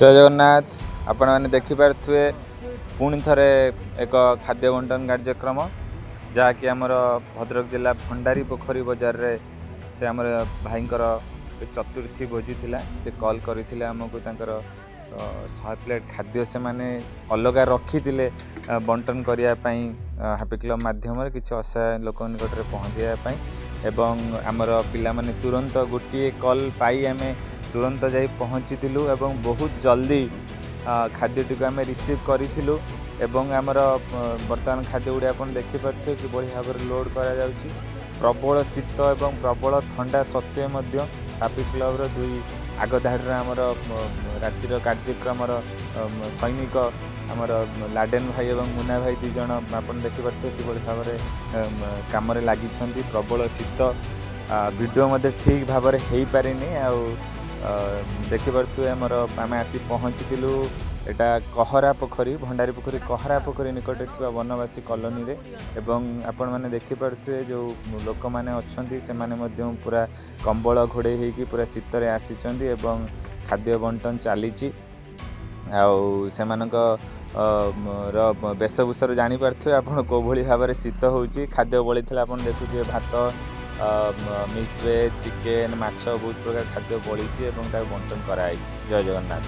ଜୟ ଜଗନ୍ନାଥ। ଆପଣମାନେ ଦେଖିପାରୁଥିବେ, ପୁଣି ଥରେ ଏକ ଖାଦ୍ୟ ବଣ୍ଟନ କାର୍ଯ୍ୟକ୍ରମ, ଯାହାକି ଆମର ଭଦ୍ରକ ଜିଲ୍ଲା ଭଣ୍ଡାରୀ ପୋଖରୀ ବଜାରରେ ସେ ଆମର ଭାଇଙ୍କର ଚତୁର୍ଥୀ ଭୋଜି ଥିଲା। ସେ କଲ୍ କରିଥିଲେ ଆମକୁ। ତାଙ୍କର 100 ପ୍ଲେଟ୍ ଖାଦ୍ୟ ସେମାନେ ଅଲଗା ରଖିଥିଲେ ବଣ୍ଟନ କରିବା ପାଇଁ, ହାପି କ୍ଲବ୍ ମାଧ୍ୟମରେ କିଛି ଅସହାୟ ଲୋକଙ୍କ ନିକଟରେ ପହଞ୍ଚାଇବା ପାଇଁ। ଏବଂ ଆମର ପିଲାମାନେ ତୁରନ୍ତ ଗୋଟିଏ କଲ୍ ପାଇ ଆମେ ତୁରନ୍ତ ଯାଇ ପହଞ୍ଚିଥିଲୁ ଏବଂ ବହୁତ ଜଲ୍ଦି ଖାଦ୍ୟଟିକୁ ଆମେ ରିସିଭ୍ କରିଥିଲୁ। ଏବଂ ଆମର ବର୍ତ୍ତମାନ ଖାଦ୍ୟ ଗୁଡ଼ିକ ଆପଣ ଦେଖିପାରୁଥିବେ, କିଭଳି ଭାବରେ ଲୋଡ଼୍ କରାଯାଉଛି। ପ୍ରବଳ ଶୀତ ଏବଂ ପ୍ରବଳ ଥଣ୍ଡା ସତ୍ତ୍ୱେ ମଧ୍ୟ ହାପି କ୍ଲବ୍ର ଦୁଇ ଆଗ ଧାଡ଼ିର ଆମର ରାତିର କାର୍ଯ୍ୟକ୍ରମର ସୈନିକ ଆମର ଲାଡେନ ଭାଇ ଏବଂ ମୁନା ଭାଇ ଦୁଇ ଜଣ, ଆପଣ ଦେଖିପାରୁଥିବେ କିଭଳି ଭାବରେ କାମରେ ଲାଗିଛନ୍ତି। ପ୍ରବଳ ଶୀତ, ଭିଡ଼ିଓ ମଧ୍ୟ ଠିକ୍ ଭାବରେ ହେଇପାରିନି। ଆଉ ଦେଖିପାରୁଥିବେ, ଆମର ଆମେ ଆସି ପହଞ୍ଚିଥିଲୁ ଏଇଟା କହରା ପୋଖରୀ, ଭଣ୍ଡାରୀ ପୋଖରୀ, କହରା ପୋଖରୀ ନିକଟରେ ଥିବା ବନବାସୀ କଲୋନୀରେ। ଏବଂ ଆପଣମାନେ ଦେଖିପାରୁଥିବେ, ଯେଉଁ ଲୋକମାନେ ଅଛନ୍ତି, ସେମାନେ ମଧ୍ୟ ପୁରା କମ୍ବଳ ଘୋଡ଼େଇ ହେଇକି ପୁରା ଶୀତରେ ଆସିଛନ୍ତି ଏବଂ ଖାଦ୍ୟ ବଣ୍ଟନ ଚାଲିଛି। ଆଉ ସେମାନଙ୍କ ର ବେଶଭୂଷାରୁ ଜାଣିପାରୁଥିବେ ଆପଣ କେଉଁଭଳି ଭାବରେ ଶୀତ ହେଉଛି। ଖାଦ୍ୟ ବଳିଥିଲା, ଆପଣ ଦେଖୁଥିବେ, ଭାତ, ମିକ୍ସ ଭେଜ୍, ଚିକେନ୍, ମାଛ, ବହୁତ ପ୍ରକାର ଖାଦ୍ୟ ବଳିଛି ଏବଂ ତାକୁ ବଣ୍ଟନ କରାଯାଇଛି। ଜୟ ଜଗନ୍ନାଥ।